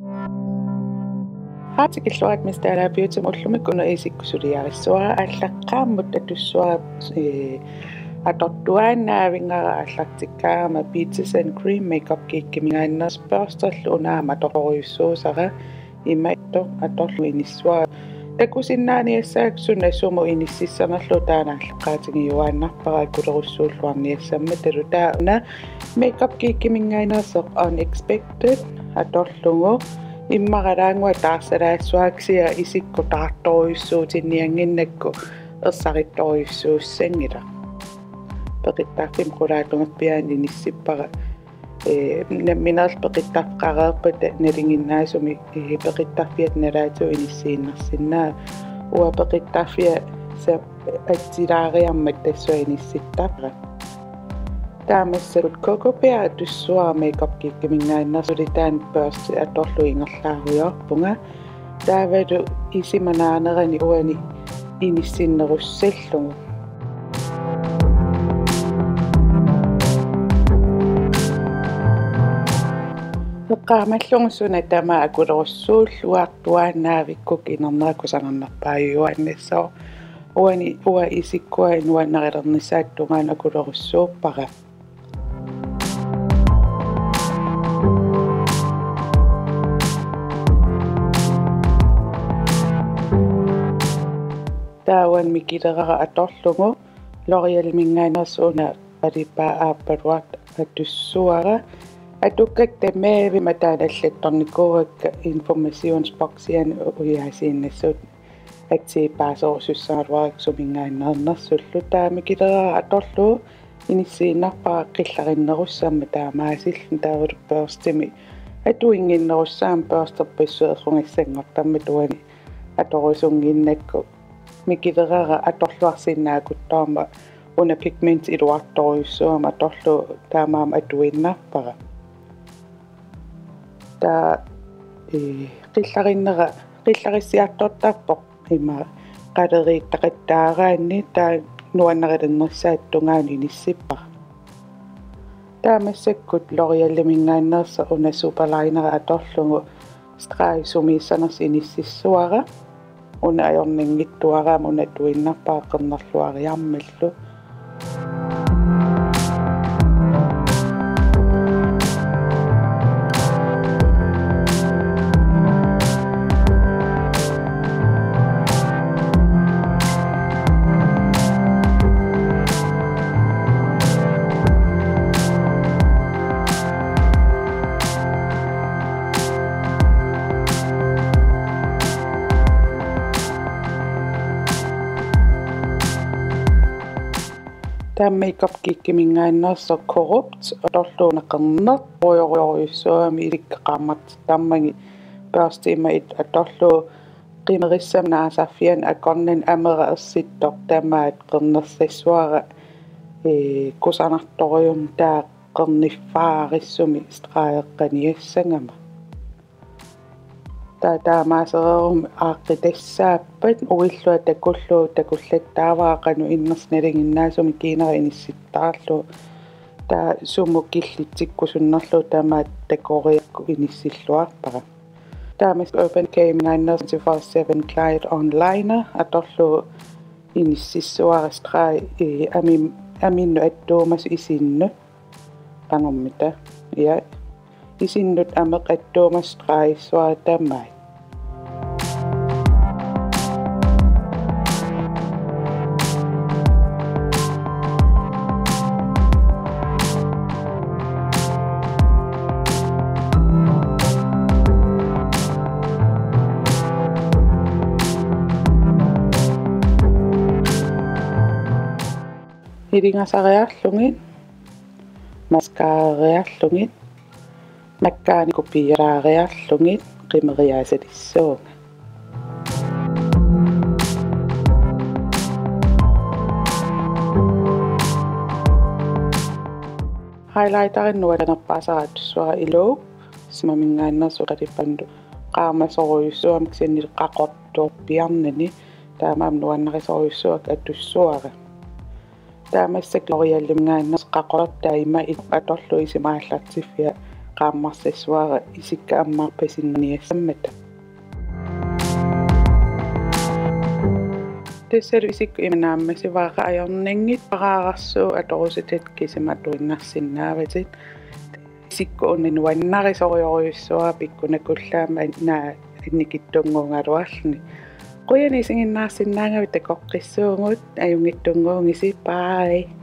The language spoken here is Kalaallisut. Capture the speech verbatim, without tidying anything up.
Hej, tikilluarit Miss Dalager Beautymut. Ullumikkut una isikkoq suliarissavara. Aallaqqaammut atussuara, ee, atortuaannaavinnga aallartikkaangama Peaches and Cream Makeup Geekiminngaanneersoq, børsterlu una aamma atortorujussuusara. Imatut atorlugu inissavara. Takusinnaaniassaakka suna sumut inississanerlugu, taanna aallaqqaatigiuaannarpara akulerussuulluarniassammat. Taavalu taanna Makeup Geekiminngaanneersoq Unexpected atorlugu, immaralaannguaq taarsalaassavara, kisianni isikkoq taartorujussuutinniannginnakku ersarittorujussuussanngilaq. Peqittarfimmi qulaatungerpiaani inissippara. Ee, nammineq peqittarfeqareerpata nalinginnaasumik, ee, peqittarfiata nalaatigut inissiinnarsinnaavat. Uanga peqittarfia sa-, atsilaariarmat tassunga inissittarpara. Taava massakkut Cocoa Bear atussuara Makeup Geekiminngaanneersoq, suli taanna børsti atorlugu ingerlaarujoorpunga. Taavalu isima naanerani uani inissinnerussallugu. Eqqaamallugu suna tamaat akulerussuulluartuaannaavikkukku inernera kusanarnerpaajuaannassaaq. Uani uanga isikkua nuannarilernissaata tungaanut akulerussuuppara. Taava uani mikilerara atorlugu L'Oréaliminngaanneersoq una qalipaappalua atussuara. Atukkakka tamarmik taanna allattornikuuakka informationsboksiani ujaasiinnassavut, atsiit paaserusussagaluarakku suminngaanneernersullu. Taava mikilerara atorlugu inissiinnarpara qillarinnerussammat taamaasilluni, taavalu børstimik atuinnginnerussaammat børsterpassuit errugassanngortarmata uani atorusunnginnakku. Mikilerara atorluarsinnaakuttoormat una pigment iluartorujussuugami atorlugu taamaammat atuinnarpara. Taava, ee, qillarinnera, qillarissiartortarpoq ima qaleriittaqattaaraanni, taava nuannarilernissaata tungaanut inissippara. Taava massakkut L'Oréaliminngaanneersoq una Superliner atorlugu streg sumiissanersoq inississavara. Una ajornanngitsuarami una atuinnarpara qernerluariarmallu. Taava Makeup Geekiminngaanneersoq Corrupt atorlugu una qernertorujorujussuugami, isikka qaammartittarmagit, børsti ima atorlugu qimerissama naasarfiani akornanni amera ersittoq tamaat qernersassavara, ee, kusanartorujunnik taava qernerfaarissumik stregeqqaniassagama. Taava taamaasereeruma aaqqitassaapput uilluat takullugu takullattaavara qanoq innersoq nalinginnaasumik kiinara inissittaarlugu. Taava sumut killitsikkusunnerlugu tamaat takoriarukku inissilluarpara. Taava massakkut Urban Decayminngaanneersoq twenty-four seven Glide On Liner atorlugu inississavara streg, ee, amin-, aminnut attuumasut isinnut. Qanormita. Ja. Isinnut ameq attuumasut stregissavara tamaat. Hilingasariarlugit, mascarariarlugit, makkaani kopiilaariarlugit qimeriaasalissuunga. Highlighterinut nuannerpaasara atussuara Elope, Shimmerminngaanneersoq qalipannut qaamasorujussuugami kisianni qaqortuorpiarnani, taamaammat nuannarisorujussuuakka atussuara. Taava massakkut L'Oréaliminngaanneersoq qaqortortaa ima atorlugu isima aallartiffia ammarsassuara isikka ammarpasinniassammata. Tassalu isikkoq ima naammassivara ajornanngitsoq, paraararsuup atorusutatit kisimi atuinnarsinnaavatit. Isikkoq una nuannarisorujussuara pikkunakullaamik anna annikitsunnguugaluarluni. Qujanaq isiginnaarsinnaagavit, takoqqissuugut, ajunngitsunnguugisi, bye.